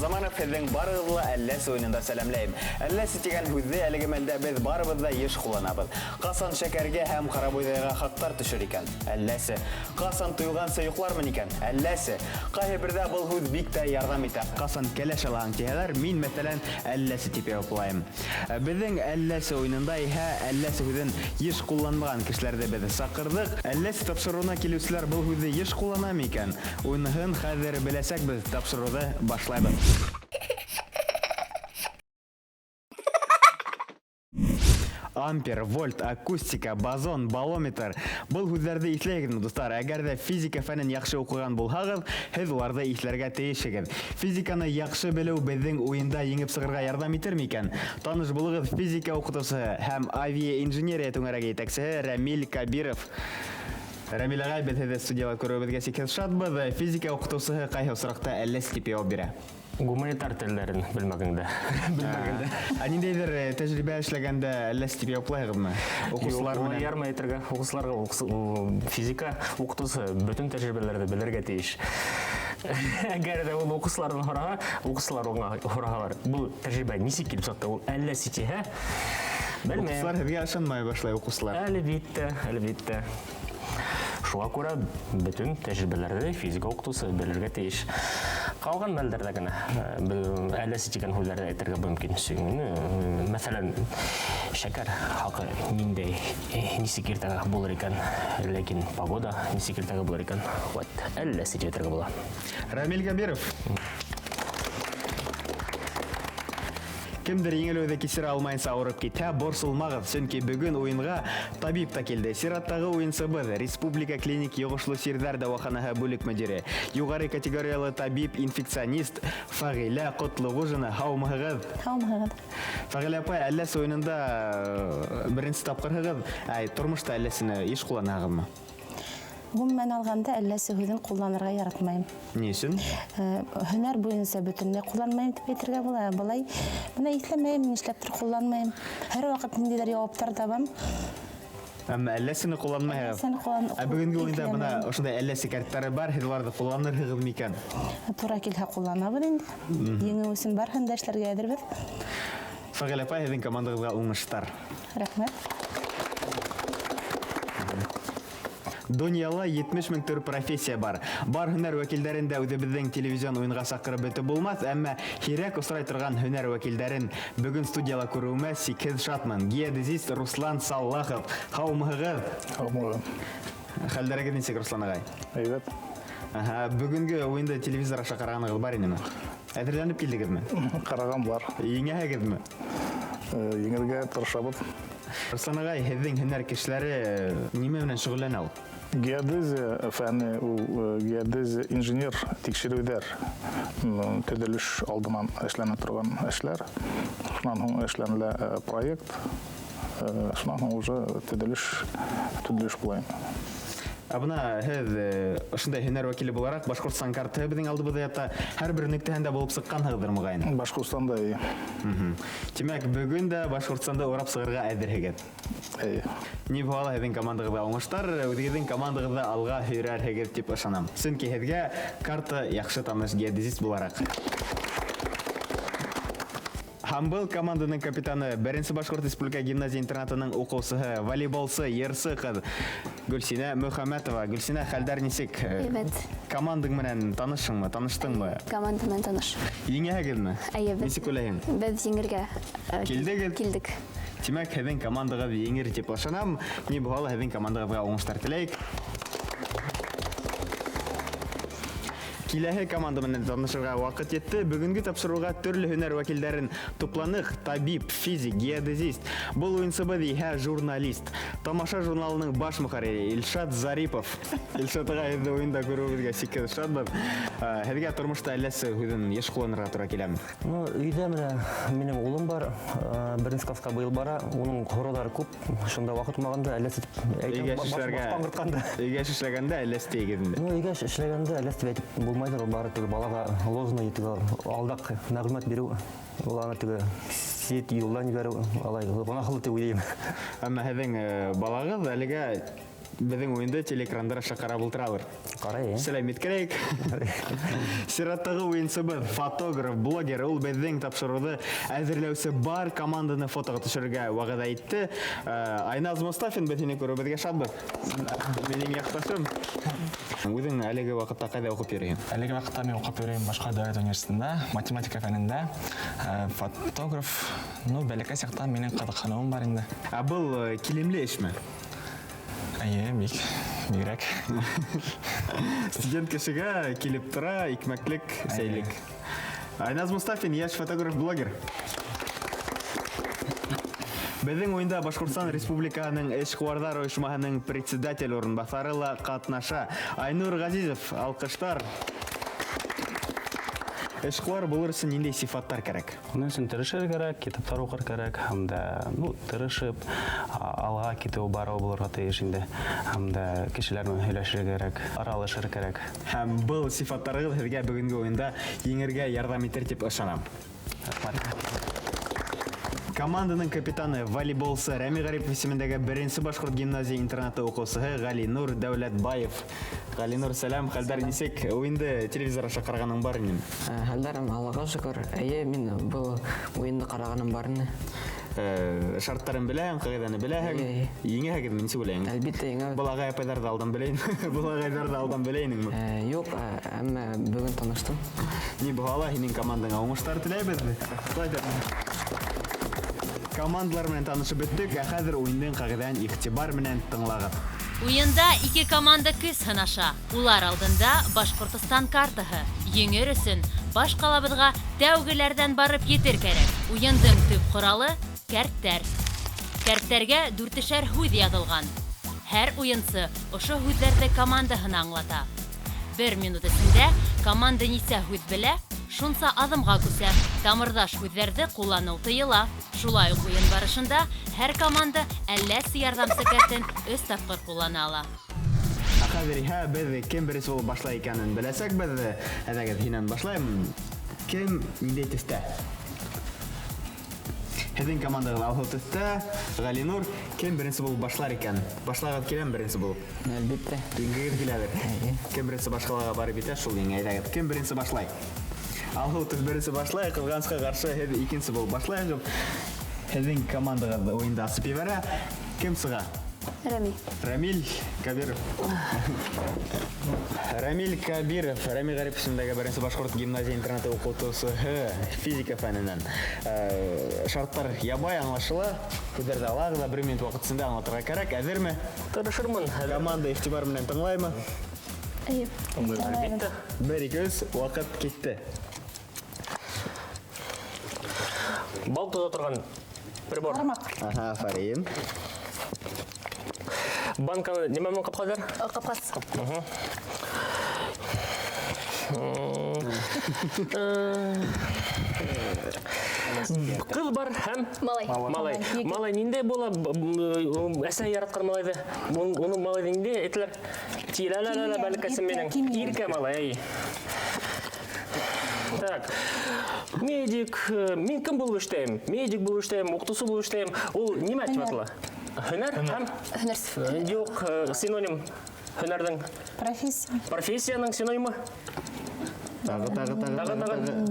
Заманов, һеҙҙең барығыҙҙы ла Әлләсе уйынында сәләмләйем. Әлләсе тигән һүҙҙе әлеге мәлдә беҙ барыбыҙ да йыш ҡулланабыҙ. Ҡасан шәкәргә һәм ҡарабойҙайға хаҡтар төшөр икән? Әлләсе. Ҡасан туйғансы йоҡлармын икән? Әлләсе. Ҡайһы берҙә был һүҙ бик тә ярҙам итә. Ҡасан кәләш алаһың тиһәләр, мин, мәҫәлән, әлләсе тип яуаплайым. Беҙҙең Әлләсе уйынында иһә әлләсе һүҙен еш ҡулланмаған кешеләрҙе беҙ саҡырҙыҡ. Әлләсе тапшырыуына килеүселәр был һүҙҙе еш ҡулланамы икән? Уныһын хәҙер беләсәкбеҙ, тапшырыуҙы башлайбыҙ. Ампер, вольт, акустика, бозон, балометр. Был һүҙҙәрҙе иҫләйһегеҙме, дуҫтар? Әгәр ҙә физика фәнен яҡшы уҡыған булһағыҙ, һеҙ уларҙы иҫләргә тейешһегеҙ. Физиканы яҡшы белеү беҙҙең уйында еңеп сығырға ярҙам итер микән? Таныш булығыҙ, физика уҡытыусыһы һәм авиаинженерия түңәрәге етәксеһе Рәмил Кабиров. Рәмил ағай, беҙ һеҙҙе студияла күреүебеҙгә сикһеҙ шатбыҙ. Физика уҡытыусыһы ҡайһы осраҡта әлләсе тип яуап бирә? Гуманитар телдәрен белмәгәндә. Белмәгәндә. Ә ниндәйҙер тәжрибә эшләгәндә әлләсе тип яуаплайһығыҙмы? Уҡыусылар менән. Улай ярмай әйтергә. Уҡыусыларға физика уҡытыусы бөтөн тәжрибәләрҙе белергә тейеш. Әгәр ҙә ул уҡыусыларҙан һораһа, уҡыусылар уңа һораһалар, был тәжрибә нисек килеп сыҡты, ул әлләсе тиһә, белмәйем. Уҡыусылар һеҙгә ышанмай башлай, уҡыусылар. Әлбиттә, әлбиттә. Шуға күрә бөтөн тәжрибәләрҙе физика уҡытыусы белергә тейеш. Ҡалған мәлдәрҙә генә әлләсе тигән һүҙҙәрҙе әйтергә мөмкин. Мәҫәлән, шәкәр хаҡы ниндәй, нисек иртәгә булыр икән, ләкин погода нисек иртәгә булыр икән, вот, әлләсе тип әйтергә була. Рамил Габиров. Кемдер еңелеүҙе кисерә алмайынса ауырып китһә, борсолмағыҙ, сөнки бөгөн уйынға табип та килде. Сираттағы уйынсыбыҙ Республика клиник йоғошло сирҙәр дауаханаһы бүлек мөдире, юғары категориялы табип-инфекционист Фағилә Ҡотлоғужина. Һаумыһығыҙ? Һаумыһығыҙ. Фағилә апай, әлләсе уйынында беренсе тапҡырһығыҙ, ә тормошта әлләсене йыш ҡулланаһығыҙмы? Ғөмүмән алғанда, әлләсе һүҙен ҡулланырға яратмайым. Ни өсөн? Һөнәр буйынса бөтөнләй ҡулланмайым тип әйтергә була. Былай бына иҫләмәйем, нишләптер ҡулланмайым. Һәр ваҡыт ниндәйҙер яуаптар табам. Әммә әлләсене ҡулланмайһығыҙ. Әлләсене ҡуллан. Ә бөгөнгө уйында бына ошондай әлләсе кәрттәре бар, һеҙ уларҙы ҡулланырһығыҙ микән? Тура килһә ҡулланабыҙ инде. Еңеү өсөн барыһын да эшләргә әҙербеҙ. Фәғилә апай, һеҙҙең командағыҙға уңыштар. Рәхмәт. Донъяла 70 мең төр профессия бар. Бар һөнәр вәкилдәрен дә үҙебеҙҙең телевизион уйынға саҡырып бөтөп булмаҫ, әммә һирәк осрай торған һөнәр вәкилдәрен бөгөн студияла күреүемә сикһеҙ шатмын. Геодезист Руслан Саллахов. Һаумыһығыҙ? Һаумыһығыҙ. Хәлдәрегеҙ нисек, Руслан ағай? Әйбәт. Аһа, бөгөнгө уйынды телевизор аша ҡарағанығыҙ бар инеме? Әҙерләнеп килдегеҙме? Ҡараған бар. Еңәһегеҙме? Еңергә тырышабыҙ. Руслан ағай, һеҙҙең һөнәр кешеләре нимә менән шөғөлләнә ул? Геодезия фәне ул, геодезия инженер тикшереүҙәр, төҙөлөш алдынан эшләнә торған эшләр. Шунан һуң эшләнелә проект, шунан һуң уже төҙөлөш була инде. Ә бына һеҙ ошондай һөнәр вәкиле булараҡ Башҡортостан картаһы беҙҙең алдыбыҙҙа ята, һәр бер нөктәһендә булып сыҡҡанһығыҙҙыр моғайын. Башҡортостанда, эйе. Тимәк, бөгөн дә Башҡортостанда урап сығырға әҙерһегеҙ. Эйе. Ни булһа ла һеҙҙең командағыҙға уңыштар, үҙегеҙҙең командағыҙҙы алға һөйрәрһегеҙ тип ышанам. Сөнки һеҙгә карта яҡшы таныш геодезист булараҡ. Һәм был команданың капитаны, беренсе Башҡорт Республика гимназия интернатының уҡыусыһы, волейболсы, йырсы ҡыҙ Гөлсинә Мөхәмәтова. Гөлсинә, хәлдәр нисек? Әйбәт. Командаң менән танышыңмы, таныштыңмы? Команда менән таныш. Еңәһегеҙме? Әйе, беҙ. Нисек уйлайһың? Беҙ еңергә Килдегеҙ? Килдек. Тимәк, һеҙҙең командағыҙ еңер тип ышанам. Ни булһа ла һеҙҙең командағыҙға уңыштар теләйек. Киләһе команда менән танышырға ваҡыт етте. Бөгөнгө тапшырыуға төрлө һөнәр вәкилдәрен тупланыҡ. Табип, физик, геодезист. Был уйынсыбыҙ иһә журналист. Тамаша журналының баш мөхәррире Илшат Зарипов. Илшат ағай, һеҙҙе уйында күреүебеҙгә сикһеҙ шатбыҙ. Һеҙгә тормошта әлләсе һүҙен йыш ҡулланырға тура киләме? Өйҙә менә минең улым бар, беренсе класҡа быйыл бара. Уның һорауҙары күп. Шунда ваҡыт булмағанда әлләсе тип әйтәм, Өйгә башҡарғанда. Өйгә эшләгәндә әлләсе тиегеҙ инде. Өйгә эшләгәндә әлләсе тип әйтеп булмайҙыр, ул бары теге балаға ложный теге алдаҡ мәғлүмәт биреү, ул аны теге сит юлдан ебәреү, алай гонаһлы тип уйлайым. Әммә һеҙҙең балағыҙ әлегә Беҙҙең уйынды телеэкрандар аша ҡарап ултыралыр. Ҡарай, Сәләм еткерәйек. Сираттағы уйынсыбыҙ фотограф, блогер, ул беҙҙең тапшырыуҙы әҙерләүсе бар команданы фотоға төшөрөргә вәғәҙә итте. Айназ Мостафин, беҙ һине күреүебеҙгә шатбыҙ. Минең яҡташым. Үҙең әлеге ваҡытта ҡайҙа уҡып йөрөйһөң? Әлеге ваҡытта мин уҡып йөрөйөм Башҡорт дәүләт университетында, математика фәнендә. Фотограф, ну, бәләкәй саҡтан минең ҡыҙыҡһыныуым бар инде. Ә был килемле эшме? Эйе, бик, бигерәк. Студент кешегә килеп тора, икмәклек, сәйлек. Айназ Мустафин, йәш фотограф, блогер. Беҙҙең уйында Башҡортостан Республикаһының Эшҡыуарҙар ойошмаһының председатель урынбаҫары ла ҡатнаша. Айнур Ғәзизов, алҡыштар. Эшҡыуар булыр өсөн ниндәй сифаттар кәрәк? Уның өсөн тырышыр кәрәк, китаптар уҡыр кәрәк, һәм дә, ну, тырышып, алға китеү барыу булырға тейеш инде. Һәм дә кешеләр менән һөйләшергә кәрәк, аралашыр кәрәк. Һәм был сифаттарығыҙ һеҙгә бөгөнгө уйында еңергә ярҙам итер тип ышанам. Рәхмәт. Команданың капитаны волейболсы Рәми Ғарипов исемендәге беренсе башҡорт гимназия интернаты уҡыусыһы Ғәлинур Дәүләтбаев. Ғәлинур, сәләм, хәлдәр нисек? Уйынды телевизор аша ҡарағаның бар инеме? Хәлдәрем Аллаға шөкөр. Эйе, мин был уйынды ҡарағаным бар ине. Шарттарын беләһең, ҡағиҙәне беләһең. Эйе. Еңәһегеҙме, нисек уйлайһың? Әлбиттә, еңәбеҙ. Был ағай апайҙарҙы алдан беләйен. Был ағайҙарҙы алдан беләйенеңме? Юҡ, әммә бөгөн таныштым. Ни булһа ла, һинең командаңа уңыштар теләйбеҙ. Командалар менән танышып бөттөк, ә хәҙер уйындың ҡағиҙәһен иғтибар менән тыңлағыҙ. Уйында ике команда көс һынаша. Улар алдында Башҡортостан картаһы. Еңер өсөн баш ҡалабыҙға тәүгеләрҙән барып етер кәрәк. Уйындың төп ҡоралы кәрттәр. Кәрттәргә дүртешәр һүҙ яҙылған. Һәр уйынсы ошо һүҙҙәрҙе командаһына аңлата. Бер минут эсендә команда нисә һүҙ белә, шунса аҙымға күсә. Тамырҙаш һүҙҙәрҙе ҡулланыу тыйыла. Шулай уҡ уйын барышында һәр команда әлләсе ярҙамсы кәртен өс тапҡыр ҡуллана ала. Ә хәҙер иһә беҙ кем беренсе булып башлай икәнен беләсәкбеҙ. Әйҙәгеҙ, һинән башлайым. Кем ниндәй төҫтә? Һеҙҙең командағыҙ алһыу төҫтә. Ғәлинур, кем беренсе булып башлар икән? Башлағыҙ киләме беренсе булып? Әлбиттә. Еңгегеҙ киләлер. Эйе. Кем беренсе башҡалаға барып етә, шул еңә. Әйҙәгеҙ, кем беренсе башлай? Алһыу төҫ беренсе башлай, ҡыҙғанысҡа ҡаршы һеҙ икенсе булып башлайһығыҙ. Һеҙҙең командағыҙ уйынды асып ебәрә. Кем сыға? Рәмил. Рәмил Кәбиров. Рәмил Кәбиров, Рәми Ғарипов исемендәге беренсе башҡорт гимназия интернаты уҡытыусыһы, физика фәненән. Шарттар ябай аңлашыла. Һүҙҙәрҙе алағыҙ ҙа бер минут ваҡыт эсендә аңлатырға кәрәк. Әҙерме? Тырышырмын. Команда иғтибар менән тыңлаймы? Эйе. Әлбиттә. Бер, ике, өс, ваҡыт китте. Бал тота торған прибор. Бармаҡ. Аһа, афарин. Банканы нимә менән ҡапҡайҙар? Ҡапҡас. Ҡыҙ бар һәм Малай. Малай. Малай ниндәй була? Әсәй яратҡан малайҙы. Уны малайҙы ниндәй әйтәләр? Тилә-лә-лә-лә, бәләкәсем минең. Иркә малай. Так. Медик, мин кем булып эшләйем? Медик булып эшләйем, уҡытыусы булып эшләйем. Ул нимә тип атала? Һөнәр һәм Һөнәр сифаты. Юҡ, синоним һөнәрҙең. Профессия. Профессияның синонимы? Тағы, тағы, тағы, Тағы, тағы, тағы. тағы.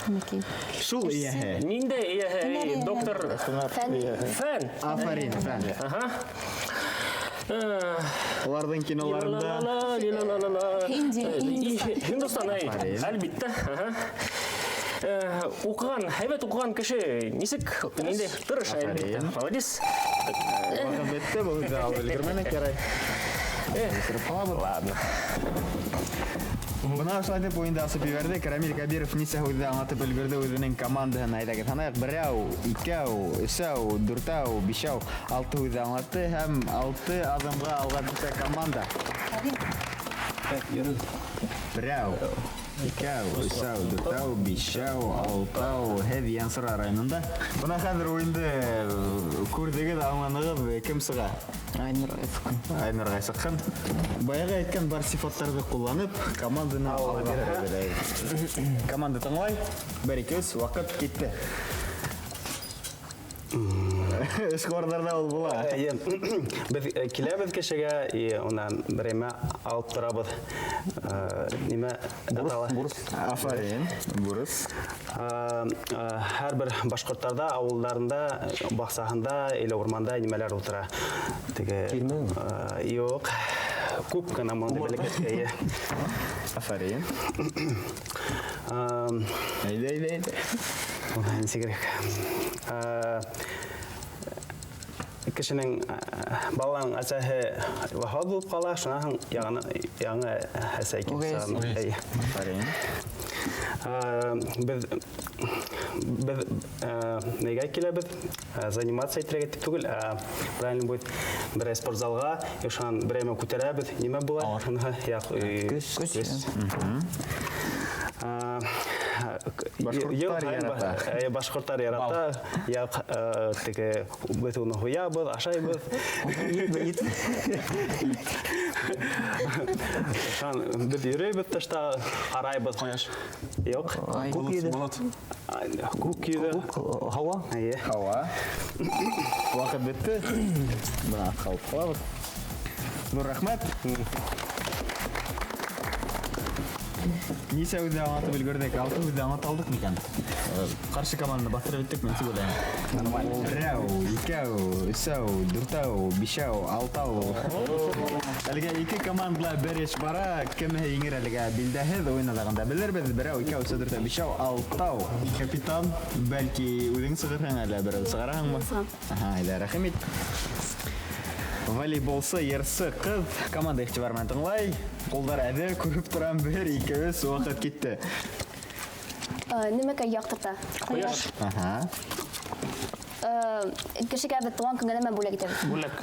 Микей. Шул эйәһе. Ниндәй эйәһе? Һөнәр эйәһе. Доктор. Фән. Фән. Афарин, фән. Аһа. Уларҙың киноларында Ла-ла-ла-ла-ла-ла-ла. Индия, Һиндостан. Һиндостан, әй. Афарин. Әлбиттә. Аһа. Уҡыған, һәйбәт уҡыған кеше нисек, ниндәй тырыш, әлбиттә. Афарин. Молодец. Ваҡыт бөттө, был һүҙҙе алып өлгөрмәнек, ярай. Бөтөрөп ҡалабыҙ. Ладно. Бына ошолай итеп уйынды асып ебәрҙек. Рәмил Кәбиров нисә һүҙҙе аңлатып өлгөрҙө үҙенең командаһын. Әйҙәгеҙ, һанайыҡ. Берәү, икәү, өсәү, дүртәү, бишәү, алты һүҙҙе аңлатты һәм алты аҙымға алға китә команда. Берәү, икәү, өсәү, дүртәү, бишәү, алтау. Һеҙ Янсура районында. Бына хәҙер уйынды күрҙегеҙ, аңланығыҙ. Кем сыға? Айнур Ғайсыҡын. Айнур Ғайсыҡын. Баяғы әйткән бар сифаттарҙы ҡулланып, команданы алға бирәйек. Команда тыңлай. Бер, ике, өс, ваҡыт китте. Эшҡыуарҙарҙа ул була. Эйе. Беҙ киләбеҙ кешегә, и унан берәймә алып торабыҙ. Нимә атала? Бурыс. Афарин. Бурыс. Һәр бер башҡорттарҙа ауылдарында, баҡсаһында или урманда нимәләр ултыра? Теге Килмәйме? Юҡ. Күп кенә мондый бәләкәй. Афарин. Әйҙә, әйҙә, әйҙә. Нисегерәк? Кешенең баланың әсәһе вафат булып ҡала, шунан һуң яңы әсәй килеп Үгәй сыға. әсәй. Эйе. Афарин. Беҙ нигә киләбеҙ? Заниматься итергә тип түгел, ә правильно будет берәй спортзалға, и шунан берәйме күтәрәбеҙ. Нимә була? Яҡ, Көс. Көс. Башҡорттар ярата. Башҡорттар ярата. Яҡ, теге, беҙ уны һуябыҙ, ашайбыҙ. Шунан беҙ йөрөйбөҙ тышта, ҡарайбыҙ. Ҡояш. Юҡ. Күк йөҙө. Болот. Күк йөҙө. Күк, һауа. Эйе. Һауа. Ваҡыт бөттө. Бына ҡалып ҡалабыҙ. Ҙур рәхмәт. Нисә үҙе аңлатып өлгөрҙөк? 6 үҙе аңлата алдыҡ микән? Ҡаршы команданы баҫтырып бөттөк, мин тип уйлайым. Нормально. Берәү, икәү, өсәү, дүртәү, бишәү, алтау. Әлегә ике командала бер эш бара. Кем еңер әлегә билдәһеҙ, уйын аҙағында белербеҙ. Берәү, икәү, өсәү, дүртәү, бишәү, алтау. Капитан, бәлки үҙең сығырһың әле, берәү сығараһыңмы? Сығам. Аһа, әйҙә, рәхим ит. Волейболсы, йырсы ҡыҙ команда иғтибар менән тыңлай. Ҡулдар әҙер, күреп торам, 1, 2, 3, ваҡыт китте. Нимәкәй яҡтырта? Ҡояш. Аһа. Кешегә беҙ тыуған көнгә нәмә бүләк итәбеҙ? Бүләк.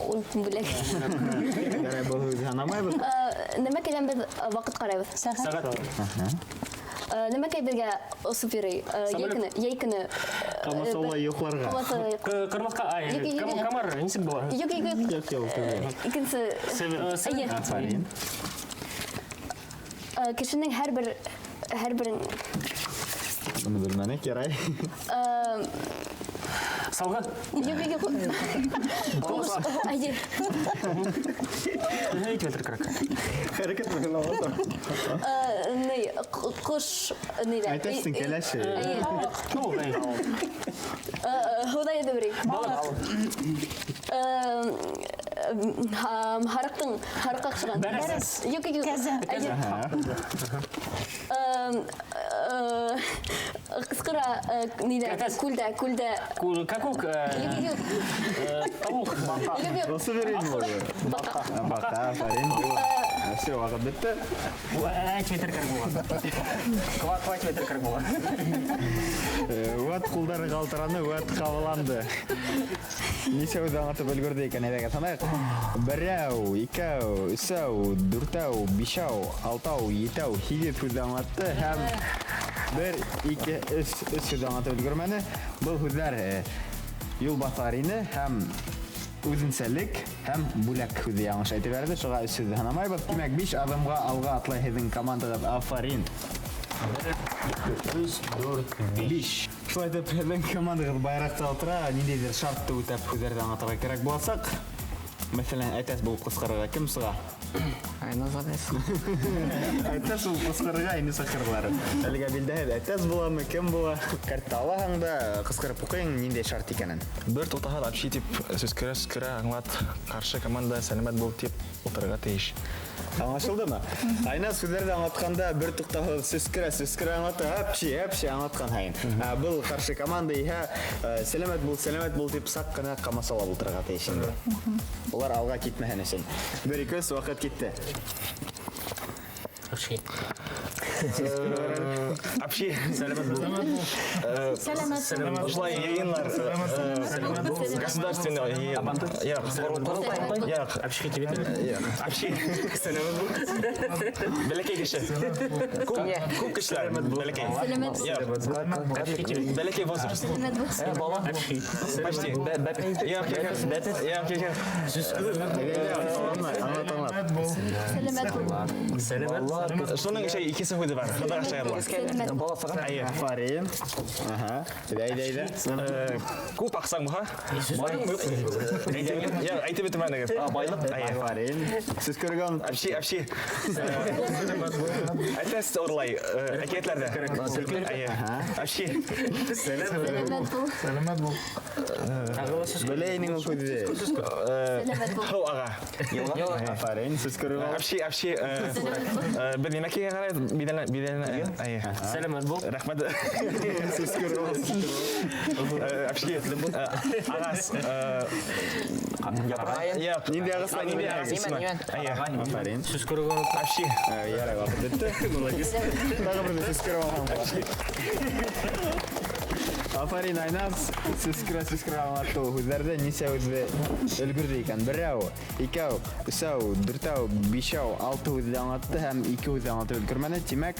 Ул бүләк. Ярай, был һүҙҙе һанамайбыҙ. Нимәкәйҙән беҙ ваҡыт ҡарайбыҙ? Сәғәт. Сәғәт. Аһа. Нимәкәй беҙгә осоп йөрөй? Йәй көнө, Ҡамасаулай йоҡларға. Ҡамасаулай йоҡларға. Ҡырмыҫҡа, ай, Юҡ, юҡ, юҡ. ҡамар, нисек була? Юҡ, юҡ, юҡ. Юҡ, юҡ, юҡ. Икенсе. Север. Эйе. Афарин. Кешенең һәр берен Быны белмәнек, ярай. Салғы? Юҡ, юҡ, юҡ. Әйе. Әйт, метр кәрәк. Хәрәкәт менән алып. Ни, ҡош, ниләр? Әйтәсең, кәләше. Әйе. Ну, әй. Һыуҙа йөҙөп йөрөй. Балыҡ. Һарыҡтың, һарыҡҡа оҡшаған. Бәрәс. Юҡ, юҡ, юҡ. Кәзә. Әйе. Ҡысҡыра, ниләр? Кәтәс. Күлдә, күлдә. Күл, какук, Юҡ, юҡ. тауыҡ, баҡа. Юҡ, юҡ. Был суверен булды. Баҡа. Баҡа, афарин. Все, ваҡыт бөттө. Әйт, метр кәрәк була. Квак, метр кәрәк була. Вәт ҡулдары ҡалтыраны, вәт ҡабаланды. Нисә үҙе аңлатып өлгөрҙө икән, әйҙәгеҙ һанайыҡ. Берәү, икәү, өсәү, дүртәү, бишәү, алтау, етәү, һигеҙ һүҙҙе аңлатты һәм 1, 2, 3, 3 һүҙҙе аңлатып өлгөрмәне. Был һүҙҙәр юлбаҫар ине һәм үҙенсәлек һәм бүләк һүҙе яңылыш әйтеп бәрҙе. Шуға 3 һүҙҙе һанамайбыҙ. Тимәк, 5 аҙымға алға атлай һеҙҙең командағыҙ. Афарин. 3, 4, 5. Шулай итеп, һеҙҙең командағыҙ байраҡта ултыра. Ниндәйҙер шартты үтәп һүҙҙәрҙе аңлатырға кәрәк буласаҡ. Мәҫәлән, әтәс булып ҡысҡырырға кем сыға? Айназ ағай. Әтәс булып ҡысҡырырға инде саҡырҙылар. Әлегә билдәһеҙ, әтәс буламы, кем була? Картта алаһың да ҡысҡырып уҡыйың, ниндәй шарт икәнен. Бер туҡтаһыҙ апши тип сүз керә, аңлат, ҡаршы команда сәләмәт бул тип ултырырға тейеш. Аңлашылдымы? Айназ һүҙҙәрҙе аңлатҡанда бер туҡтауһыҙ сөскөрә, сөскөрә аңлата, әпши, әпши аңлатҡан һайын. Был ҡаршы команда иһә, сәләмәт бул, сәләмәт бул тип саҡ ҡына ҡамасаулап ултырырға тейеш инде. Улар алға китмәһен өсөн. 1, 2, 3, ваҡыт китте. Апши. Апши. Сәләмәт бул. Сәләмәт. Сәләмәт. Ошолай йыйынлар, государственный йыйын. Юҡ. Юҡ. Апши тип әйтәләр. Юҡ. Апши. Сәләмәт бул. Бәләкәй кеше. Күп кешеләр бәләкәй. Сәләмәт. Юҡ. Бәләкәй возраст. Сәләмәт бул. Бала. Апши. Почти. Юҡ, юҡ, юҡ. Юҡ, юҡ, юҡ. Аңлат, аңлат. Сәләмәт бул. Сәләмәт. Шуның икесе һүҙ һүҙе бар. Һыҙыҡ аша яҙыла. Әйе. Афарин. Аһа. Әйҙә, әйҙә. Күп аҡсаң булһа, байлыҡмы юҡмы? Я, әйтеп бөтөрмәнегеҙ. Байлыҡ. Әйе. Афарин. Сүз көрергә онотма. Әпши, әпши. Әйтәсез урлай, әкиәтләрҙә. Әйе. Әпши. Сәләмәт бул. Сәләмәт бул. Белә инең ул һүҙҙе. Сәләмәт бул. Һыу аға. Афарин. Сүз көрергә. Әпши, әпши. Беҙ нимә кейгән ҡарайбыҙ? Биҙәләнә, биҙәләнә. Әйе. Сәләмәт бул. Рәхмәт. Сүз көрергә. Әпши. Ағас. Юҡ. Ниндәй ағас? Ниндәй ағас исеме? Имән, имән. Әйе. Афарин. Сүз көрергә онотма. Әпши. Ярай, ваҡыт бөттө. Молодец. Тағы берҙе сүз көрөп алған була. Афарин, Айназ. Сүз көрә, сүз көрә аңлатты ул һүҙҙәрҙе. Нисә һүҙҙе өлгөрҙө икән? Берәү, икәү, өсәү, дүртәү, бишәү, алты һүҙҙе аңлатты һәм ике һүҙҙе аңлатып өлгөрмәне. Тимәк,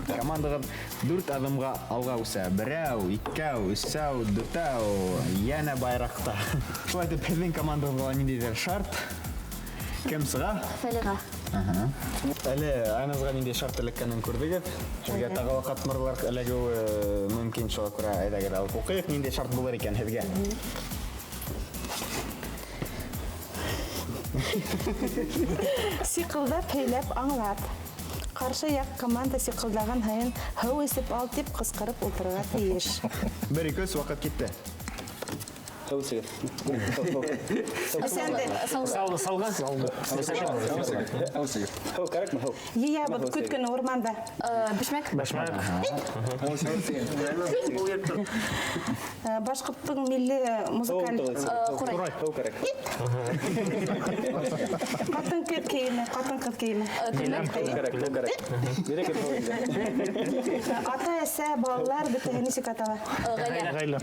командағыҙ дүрт аҙымға алға үсә. Берәү, икәү, өсәү, дүртәү, йәнә байраҡта. Шулай итеп, һеҙҙең командағыҙға ниндәйҙер шарт. Кем сыға? Фәлиға. Әле Айназға ниндәй шарт эләккәнен күрҙегеҙ. Һеҙгә тағы ла ҡатмарлар эләгеүе мөмкин, шуға күрә әйҙәгеҙ алып уҡыйыҡ. Ниндәй шарт булыр икән һеҙгә? Сиҡылдап һөйләп аңлат. Ҡаршы яҡ команда сиҡылдаған һайын һыу эсеп ал тип ҡысҡырып ултырырға тейеш. Бер, ике, өс, ваҡыт китте. Иҫәнде. Салды, салға. Һыу кәрәкме, һыу? Йыябыҙ көҙ көнө урманда. Бешмәк. Бешмәк. Башҡорттоң милли музыкаль Ҡурай. Һыу кәрәк. Ҡатын-ҡыҙ кейеме, ҡатын-ҡыҙ кейеме. Күлмәк. Һыу кәрәк, һыу кәрәк. Бирегеҙ һыу инде. Ата-әсә, балалар бөтәһе нисек атала? Ғаилә. Ғаилә.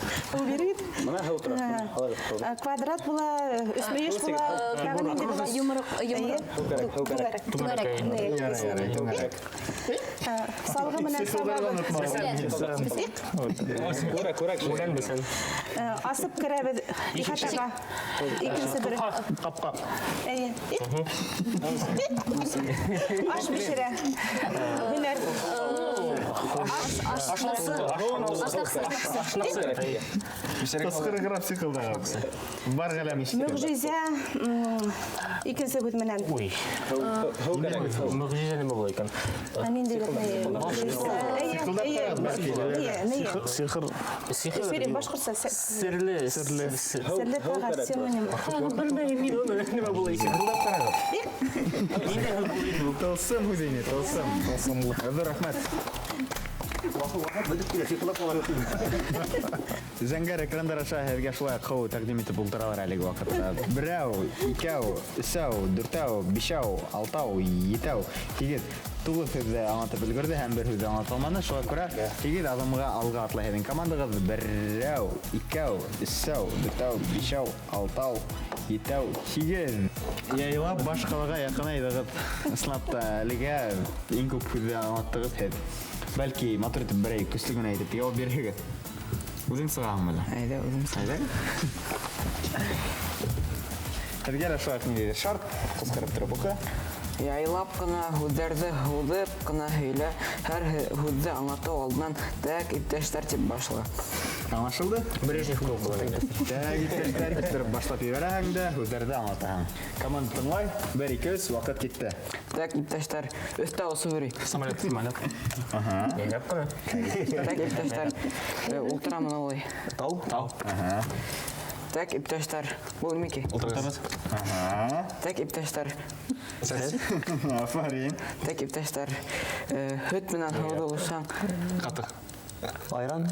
Һыу бирегеҙ. Бына һыу тора. Алығыҙ һыу. Квадрат була, өсмөйөш була, тағы ниндәй була? Йомороҡ, йомороҡ. Һыу кәрәк, һыу кәрәк. Түңәрәк. Кәрәк. Салғы менән сабабыҙ. Күрәк, күрәк. Үлән бесән. Асып керәбеҙ ихатаға. Икенсе бере. Ҡапҡа. Эйе. Аш бешерә. Һөнәр. Ашнаҡсы. Ашнаҡсы. Ҡысҡырығыраҡ сиҡылдаған. Бар ғаләм ишетә. Мөғжизә, икенсе һүҙ менән. Уй. Һыу кәрәк. Мөғжизә нимә була икән? Ниндәй мөғжизә? Эйе, эйе. Эйе, эйе. Сихыр. Сихыр. Сири, башҡортса Серле. Серле. Серле тағы синоним. Белмәйем мин уны нимә була икән. Сиҡылдап ҡарағыҙ. Ниндәй һүҙ булыр инде был? Тылсым һүҙ ине, тылсым. Тылсымлы. Ҙур рәхмәт. Зәңгәр экрандар аша һеҙгә шулай ҡыу тәҡдим итеп ултыралар әлеге ваҡытта. Берәү, икәү, өсәү, дүртәү, бишәү, алтау, етәү, һигеҙ. Туғыҙ һүҙҙе аңлатып өлгөрҙө һәм бер һүҙҙе аңлата алманы. Шуға күрә һигеҙ аҙымға алға атлай һеҙҙең командағыҙ. Берәү, икәү, өсәү, дүртәү, бишәү, алтау, етәү, һигеҙ. Яйлап баш ҡалаға яҡынайҙығыҙ. Ысынлап та әлегә иң күп һүҙҙе аңлаттығыҙ һеҙ. Бәлки матур итеп берәй көслө генә әйтеп яуап бирһегеҙ. Үҙең сығаһыңмы әле? Әйҙә, үҙем сығам. Әйҙә. Һеҙгә лә шулай уҡ ниндәйҙер шарт, ҡысҡырып тороп уҡы. Яйлап ҡына һүҙҙәрҙе һуҙып ҡына һөйлә, һәр һүҙҙе аңлатыу алдынан тәк иптәштәр тип башла. Аңлашылды? Брежнев кеүек була инде. Тәк иптәштәр тип тороп башлап ебәрәһең дә, һүҙҙәрҙе аңлатаһың. Команда тыңлай, бер, ике, өс, ваҡыт китте. Тәк иптәштәр, өҫтә осоп йөрөй. Самолет, самолет. Аһа. Яйлап ҡына. Тәк иптәштәр, ултыра мына улай. Тау, тау. Аһа. Тәк иптәштәр, был нимәкәй? Ултырығыҙ. Аһа. Тәк иптәштәр. Афарин. Тәк иптәштәр, һөт менән һыуҙы ҡушһаң. Ҡатыҡ. Айран.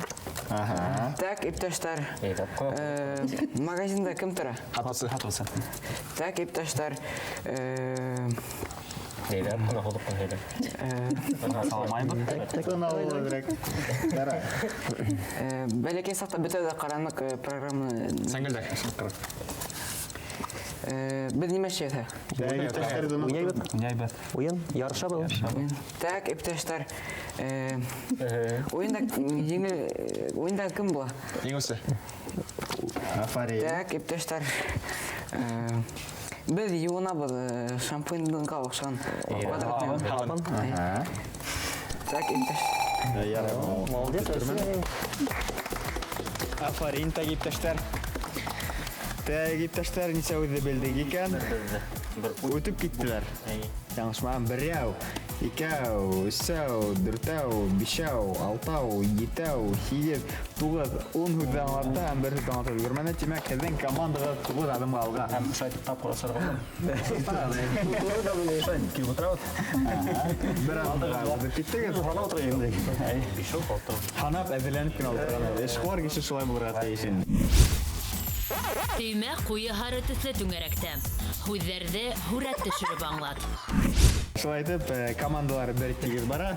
Аһа. Тәк иптәштәр. Әйҙә, ҡына. Магазинда кем тора? Һатыусы, һатыусы. Тәк иптәштәр, Әйҙә, ҡына һуҙып ҡына һөйлә. Саламайбыҙ. Тын алып әҙерәк. Ярай. Бәләкәй саҡта бөтә ҙә ҡараныҡ, программаны. Сәңгелдәк. Беҙ нимә эшләйбеҙ? Уйнайбыҙ. Уйнайбыҙ. Уйын, ярышабыҙ. Тәк, иптәштәр. Уйында еңел, уйында кем була? Еңеүсе. Афарин. Тәк, иптәштәр. Беҙ йыуынабыҙ шампуньға оҡшаған. Һабын. Так, иптәш. Молодец. Афарин, так, иптәштәр. Так, иптәштәр, нисә үҙе белдек икән? Үтеп киттеләр. Яңылышмаһам, берәү, икәү, өсәү, дүртәү, бишәү, алтау, етәү, һигеҙ, туғыҙ, ун һүҙҙе аңлатты һәм бер һүҙҙе аңлатып өлгөрмәне. Тимәк, һеҙҙең командағыҙ 9 аҙымға алға. Һәм шулай итеп тапҡыр осорға. Килеп ултырабыҙ. Бер аҙымға үтеп киттегеҙ. Бишәү, алтау. Һанап әҙерләнеп кенә ултырған. Эшҡыуар кеше шулай булырға тейеш инде. Төймә ҡуйы һары төҫлө түңәрәктә. Һүҙҙәрҙе һүрәт төшөрөп аңлат. Шулай итеп, командалар бер тигеҙ бара.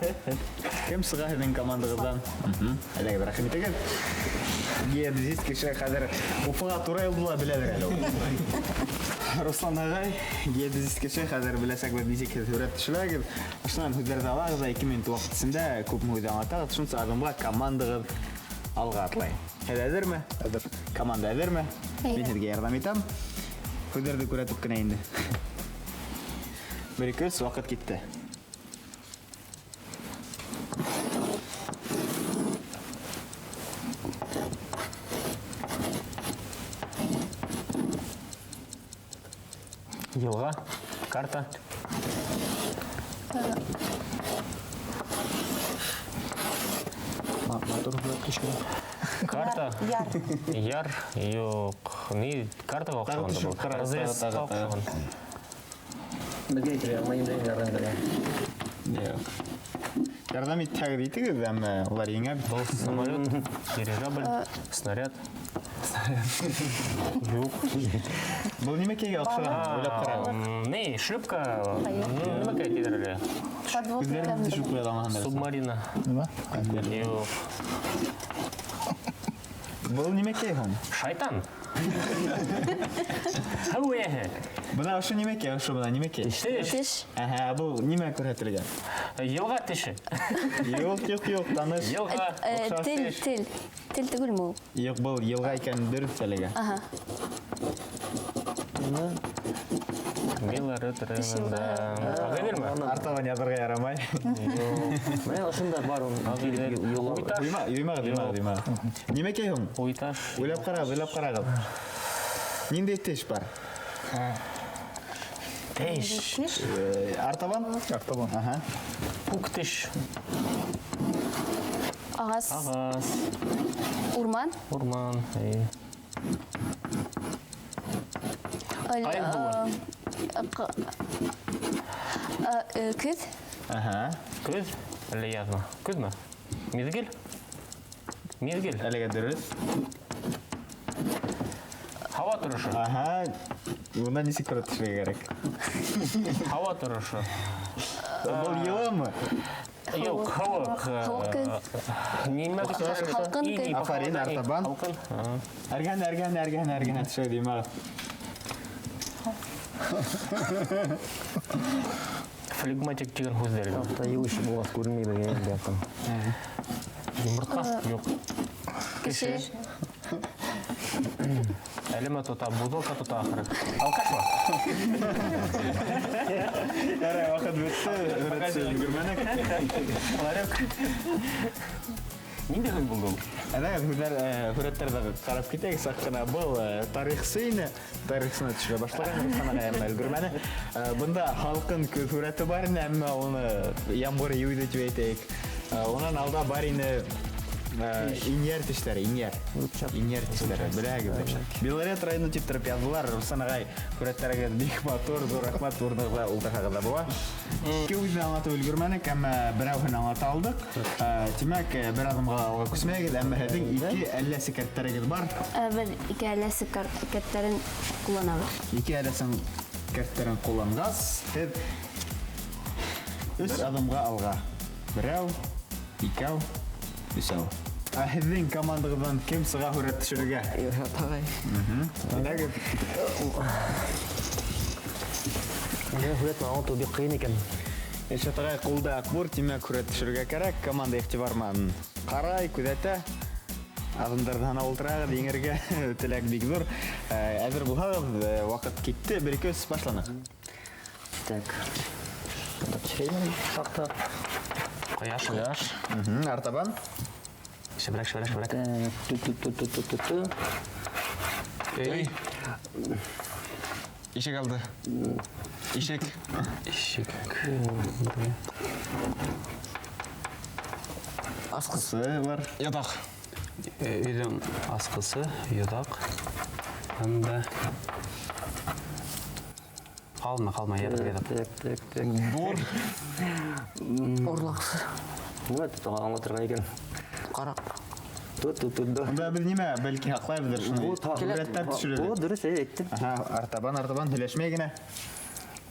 Кем сыға һеҙҙең командағыҙҙан? Әлегә рәхим итегеҙ. Геодезист кеше хәҙер Уфаға тура юлды ла беләлер әле ул. Руслан ағай, геодезист кеше хәҙер беләсәк беҙ нисек һеҙ һүрәт төшөрәгеҙ. Ошонан һүҙҙәрҙе алағыҙ ҙа 2 минут ваҡыт эсендә күпме һүҙ аңлатағыҙ, шунса аҙымға командағыҙ алға атлай. Һеҙ әҙерме? Әҙер. Команда әҙерме? Мин һеҙгә ярҙам итәм. Һүҙҙәрҙе күрәтеп кенә инде. Бер, ике, өс, ваҡыт китте. Йылға, карта. Карта. Яр. Яр. Юҡ. Ни картаға оҡшаған да был. Разрезға оҡшаған. Беҙгә әйтергә, алмайым да ярҙам итергә. Юҡ. Ярҙам итһәгеҙ итегеҙ, әммә улар еңә бит. Был самолет, дирижабль, снаряд. Юҡ. Был нимәкәйгә оҡшаған? Уйлап ҡарағыҙ. Ни, шлюпка. Нимәкәй тиҙәр әле? Күҙҙәрен төшөп ҡуя алмағандар. Субмарина. Нимә? Юҡ. Был нимәкәй һуң? Шайтан. Һыу эйәһе. Бына ошо нимәкәй, ошо бына нимәкәй? Теш. Теш. Әһә, был нимә күрһәтелгән? Йылға теше. Юҡ, юҡ, юҡ, таныш. Йылға. Оҡшаш Тел, теш. тел. Тел түгелме ул? Юҡ, был йылға икән дөрөҫ әлегә. Аһа. Белорет районында. Ағиҙелме? Артабан яҙырға ярамай. Менә ошонда бар ул. Ағиҙел. Уйташ. Уйма, уймағыҙ, уймағыҙ, уймағыҙ. Нимәкәй һуң? Уйташ. Уйлап ҡарағыҙ, уйлап ҡарағыҙ. Ниндәй теш бар? Теш. Теш. Артабан? Артабан. Аһа. Күк теш. Ағас. Ағас. Урман. Урман. Эйе. Ҡайын һыуы. Көҙ. Аһа. Көҙ? Әллә яҙмы? Көҙмө? Миҙгел? Миҙгел. Әлегә дөрөҫ. Һауа торошо. Аһа. Бында нисек күрә төшөргә кәрәк? Һауа торошо. Был йылымы? Юҡ, һыуыҡ. Һыуыҡ көн. Нимә Һалҡын көн. Афарин, артабан. Һалҡын. Әргәһенә, әргәһенә, әргәһенә, әргәһенә төшә димәк. Флегматик тигән һүҙҙәр. Та йыуыш булғас күренмәй беҙгә инде яҡын. Йомортҡа? Юҡ. Кеше. Әлемә тота, бутылка тота ахыры. Алкашмы? Ярай, ваҡыт бөттө. Һүрәтсе өлгөрмәнек. Ларек. Ниндәй һүҙ булды ул? Әйҙәгеҙ, һүрәттәрҙе ҡарап китәйек саҡ ҡына. Был тарихсы ине. Тарихсына төшөрә башлаған, Руслан ағай әммә өлгөрмәне. Бында һалҡын көҙ һүрәте бар ине, әммә уны ямғыр йыуҙы тип әйтәйек. Унан алда бар ине инйәр тештәре, инйәр. Инйәр тештәре, беләһегеҙ. Белорет районы тип тороп яҙҙылар. Руслан ағай, һүрәттәрегеҙ бик матур, ҙур рәхмәт, урынығыҙҙа ултырһағыҙ ҙа була. Ике үҙен аңлатып өлгөрмәнек, әммә берәүһен аңлата алдыҡ. Тимәк, бер аҙымға алға күсмәгеҙ, әммә һеҙҙең ике әлләсе кәрттәрегеҙ бар. Беҙ ике әлләсе кәрттәрен ҡулланабыҙ. Ике әлләсе кәрттәрен ҡулланғас, һеҙ өс аҙымға алға. Берәү, икәү, өсәү. Ә һеҙҙең командағыҙҙан кем сыға һүрәт төшөрөргә? Илшат ағай. Әйҙәгеҙ. Миңә һүрәт аңлатыу бик ҡыйын икән. Илшат ағай ҡулда аҡбур, тимәк һүрәт төшөрөргә кәрәк. Команда иғтибар менән ҡарай, күҙәтә. Аҙымдарҙы һанап ултырағыҙ, еңергә теләк бик ҙур. Әҙер булһағыҙ, ваҡыт китте. 1, 2, 3, башланыҡ. Так. Саҡта. Ҡояш, ҡояш. Артабан. Шәберәк, шәберәк, шәберәк. Ту-ту-ту-ту-ту-ту. Өй. Ишек алды. Ишек. Ишек. Асҡысы бар. Ятаҡ. Өйҙөң асҡысы, йоҙаҡ. Анда Ҡалма, ҡалма, ятып, ятып. Так, так, так. Бур. Урлаҡсы. Нимә тип аңлатырға икән? Ҡараҡ. Ту-ту-ту-ду. Унда беҙ нимә, бәлки һаҡлайбыҙҙыр шуны. Һүрәттәр төшөрәлек. О, дөрөҫ, әйттем. Аһа, артабан, артабан һөйләшмәй генә.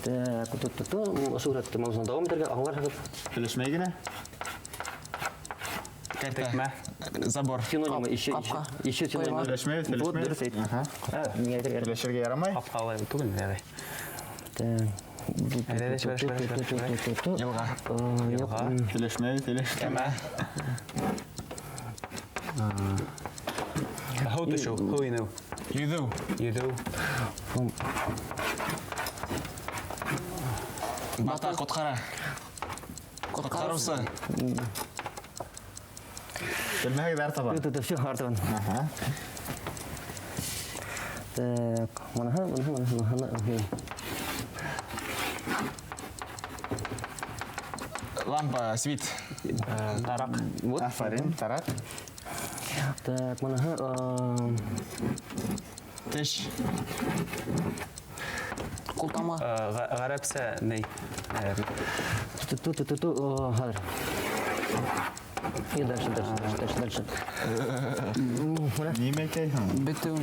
Так, ту-ту-ту, ошо һүрәтте мавзуны дауам итергә, аңларһығыҙ. Һөйләшмәй генә. Кәртә. Забор. Синонимы, еще, еще синонимы. Һөйләшмәй, һөйләшмәй. Вот, дөрөҫ әйттем. Аһа. Миңә әйтергә. Һөйләшергә ярамай. Ҡапҡа алай түгел, ярай. Так. Әйҙә, шәберәк, шәберәк, шәберәк. Йылға. Йылға. Һөйләшмәй, һөйләшмәй. Кәмә. Һыу төшөү, һыу инеү. Йөҙөү. Йөҙөү. Бата, ҡотҡара. Ҡотҡарыусы. Белмәһәгеҙ, артабан. Все, артабан. Так, мынаһы, мынаһы, мынаһы, мынаһы. Лампа, свит. Тараҡ. Вот. Афарин, тараҡ. Так, мынаһы, Теш. Ҡултама. Ғәрәпсә ней? Ту-ту-ту-ту, хәҙер. И дальше, дальше, дальше, дальше, дальше. Нимә әйтәйһең? Бөтөү.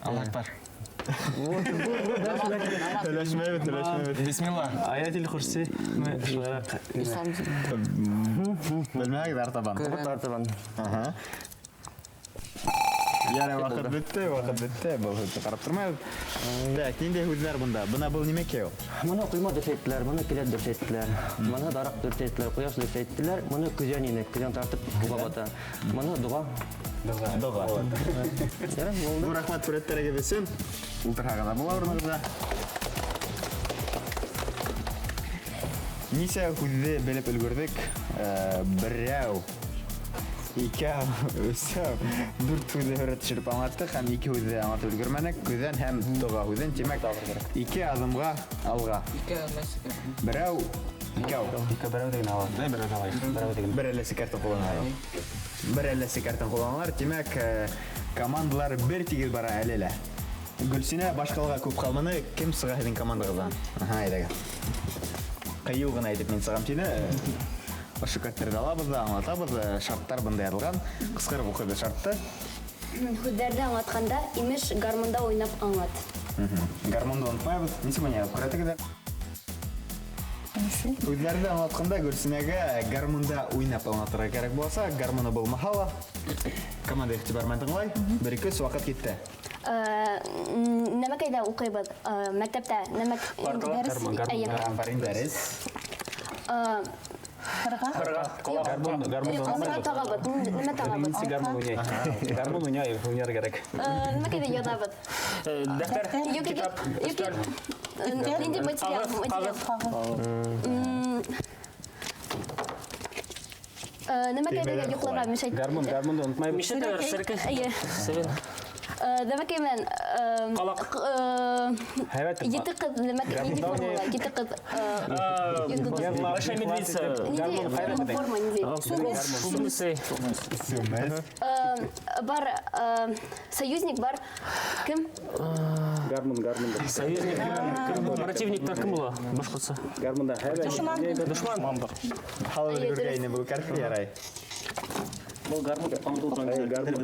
Аллаһ Акбар. Һөйләшмәйбеҙ, һөйләшмәйбеҙ. Бисмилла. Аятел Курси. Шулайыраҡ. Ислам Белмәһәгеҙ, артабан. Вот артабан. Аһа. Ярай, ваҡыт бөттө, ваҡыт бөттө. Был һүҙҙе ҡарап тормайбыҙ. Так, ниндәй һүҙҙәр бында? Бына был нимәкәй ул? Бына ҡойма дөрөҫ әйттеләр, бына келәт дөрөҫ әйттеләр, бына дараҡ дөрөҫ әйттеләр, ҡояш дөрөҫ әйттеләр, бына көҙән ине, көҙән тартып һыуға бата. Бына доға. Доға. Доға. Ярай, булды. Ҙур рәхмәт һүрәттәрегеҙ өсөн. Ултырһағыҙ ҙа була урынығыҙға. Нисә һүҙҙе белеп өлгөрҙөк? Берәү, икәү, өсәү, дүрт һүҙҙе һүрәт төшөрөп аңлаттыҡ һәм ике һүҙҙе аңлатып өлгөрмәнек. Көҙән һәм доға һүҙен, тимәк, ике аҙымға алға. Ике әлләсе кәртен. Берәү, икәү. Ике берәү тигән ала. Берәү алайыҡ. Берәү тигән. Бер әлләсе кәртен ҡулланалар. Бер әлләсе кәртен ҡулланалар. Тимәк, командалар бер тигеҙ бара әле лә. Гөлсинә, башҡалаға күп ҡалманы. Кем сыға һеҙҙең командағыҙҙан? Аһа, әйҙәгеҙ. Ҡыйыу ғына әйтеп мин сығам тине. Ошо кәрттерҙе алабыҙ ҙа, аңлатабыҙ. Шарттар бында яҙылған. Ҡысҡырып уҡыйбыҙ шартты. Һүҙҙәрҙе аңлатҡанда, имеш, гармунда уйнап аңлат. Гармунды онотмайбыҙ. Нисек уйнайбыҙ? Күрәтегеҙ. Һүҙҙәрҙе аңлатҡанда Гөлсинәгә гармунда уйнап аңлатырға кәрәк буласа, гармуны булмаһа ла, команда иғтибар менән тыңлай. 1, 2, 3, ваҡыт китте. Нәмәкәйҙә уҡыйбыҙ? Мәктәптә нәмәк Дәрес. Әйе. Дәрес. Һырға. Һырға. Гармун, гармун. Нимә тағабыҙ? Нимә тағабыҙ? Нисек гармун уйнай? Гармун уйнай, уйнар кәрәк. Нәмәкәйҙә яҙабыҙ? Дәфтәр, Юҡ, юҡ, китап, юҡ, өҫтәл. юҡ. Ниндәй материал? Материал. Нәмәкәйҙә йоҡларға мешәйт. Гармун, гармунды онотмайбыҙ. Мишәйтәләр, серке. Әйе. Севен. Нәмәкәй менән, Ҡалаҡ. Һәйбәт. Ете ҡыҙ, нәмәкәй, ниндәй Гармунда форма уйнай. була? Ете ҡыҙ, йондоҙ. Большая медведица. Ниндәй форма, ниндәй? Сумысы. Сүмес. Бар, союзник бар. Кем? Гармун, гармун. Союзник. Противниктар кем була? Башҡортса. Гармунда һәйбәт. Дошман. Дошман. Һалып өлгөргәйне был кәрт, ярай. Был гармун Гармун.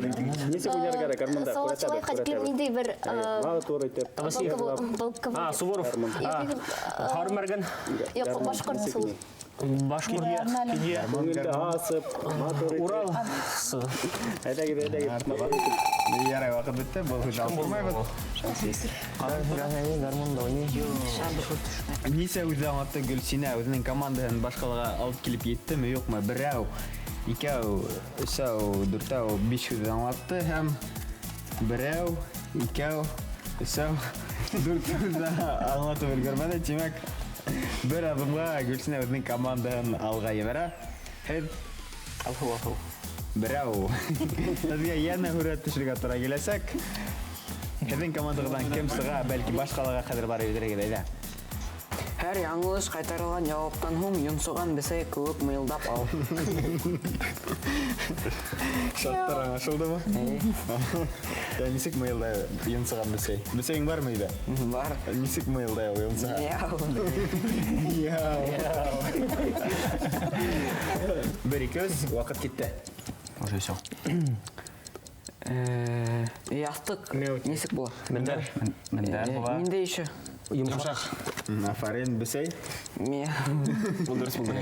Нисек уйнар кәрәк гармунда? Салават Юлаевҡа тиклем ниндәй бер, Мала тура итеп. полковой. А, Суворов. Юҡ, Һармәргән. Юҡ, башҡорт ул. Башҡорт. Күңелде асып, матур итеп. Урал. Әйҙәгеҙ, әйҙәгеҙ. Ярай, ваҡыт бөттө. Был һүҙҙе алып тормайбыҙ. Гармунда уйнай. Нисә үҙе аңлатты Гөлсинә үҙенең командаһын башҡалаға алып килеп еттеме, юҡмы? Берәү, икәү, өсәү, дүртәү, биш һүҙҙе аңлатты һәм берәү, икәү, өсәү, дүрт һүҙҙе аңлатып өлгөрмәне. Тимәк, бер аҙымға Гөлсинә үҙенең командаһын алға ебәрә. Һеҙ Алһыу, алһыу. Берәү. Һеҙгә йәнә һүрәт төшөрөргә тура киләсәк. Һеҙҙең командағыҙҙан кем сыға, бәлки башҡалаға хәҙер барып етерһегеҙ, әйҙә. Һәр яңылыш ҡайтарылған яуаптан һуң йонсоған бесәй кеүек мыйылдап ал. Шарттар аңлашылдымы? Я нисек мыйылдай йонсоған бесәй? Бесәйең бармы өйҙә? Бар. Нисек мыйылдай ул йонсоған? Мяу. Мяу. Бер, ике, өс, ваҡыт китте. Уже всё. Яҫтыҡ нисек була? Мендәр. Мендәр була. Ниндәй еще? Йомшаҡ. Афарин, бесәй. Мяу. Был дөрөҫ булды.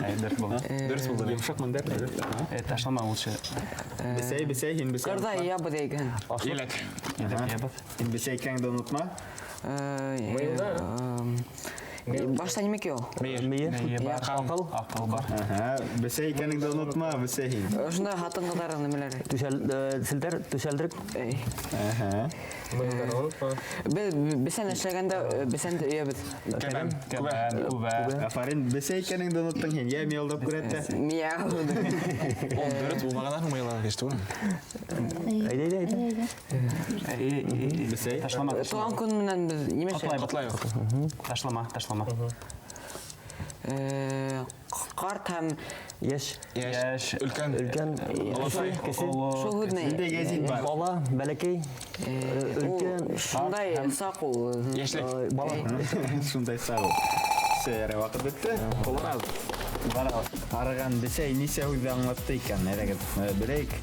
Әй, дөрөҫ булды. Дөрөҫ булды. Йомшаҡ мендәр. Ташлама лучше. Бесәй, бесәй, һин бесәй. Ҡырҙа ябыҙ икән. Еләк. Еләк ябыҙ. Һин бесәй икәнеңде онотма. Башта нимә икән ул? Мейер. Мейер. Мейер бар. Аҡыл. Аҡыл бар. Аһа, бесәй икәнеңде онотма, бесәй һин. Ошондай ҡатын-ҡыҙҙар нимәләре? Селтәр, түшәлдерек. Эй. Аһа. Беҙ бесән эшләгәндә бесәнде өйәбеҙ. Кәбән. Кәбән, күбә. Афарин, бесәй икәнеңде оноттоң һин. Йә, мыйылдап күрәт тә. Мяу. Ул дөрөҫ булмағандан һуң мыйылдап китте, түгелме? Әйҙә, әйҙә, әйҙә. Бесәй. Ташлама, Тыуған көн менән беҙ нимә эшләйбеҙ? Ҡотлайбыҙ. Ташлама, ташлама. Ҡарт һәм Йәш. Йәш. Өлкән. Өлкән. Олосы. Кесе. Шул һүҙ ни? Ниндәй гәзит бар? Бала, бәләкәй. Өлкән. Шундай саҡ ул. Йәшлек. Бала. Шундай саҡ ул. Сәйәре ваҡыт бөттө. Арыған бесәй нисә һүҙҙе аңлатты икән? Әйҙәгеҙ, беләйек.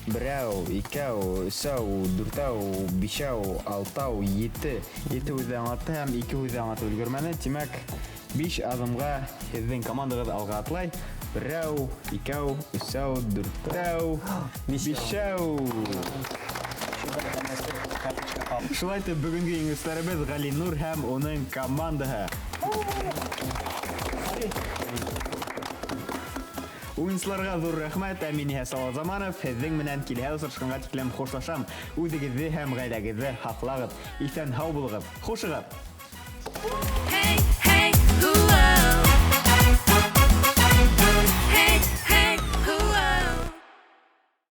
Берәү, икәү, өсәү, дүртәү, бишәү, алтау, ете. Ете һүҙҙе аңлатты һәм ике һүҙҙе аңлатып өлгөрмәне. Тимәк, биш аҙымға һеҙҙең командағыҙ алға атлай. Берәү, икәү, өсәү, дүртәү, бишәү. Шулай итеп, бөгөнгө еңеүселәребеҙ Ғәлинур һәм уның командаһы. Уйынсыларға ҙур рәхмәт. Ә мин иһә Салауат Заманов, һеҙҙең менән киләһе осрашҡанға тиклем хушлашам. Үҙегеҙҙе һәм ғаиләгеҙҙе һаҡлағыҙ. Иҫән һау булығыҙ. Хушығыҙ. Hey!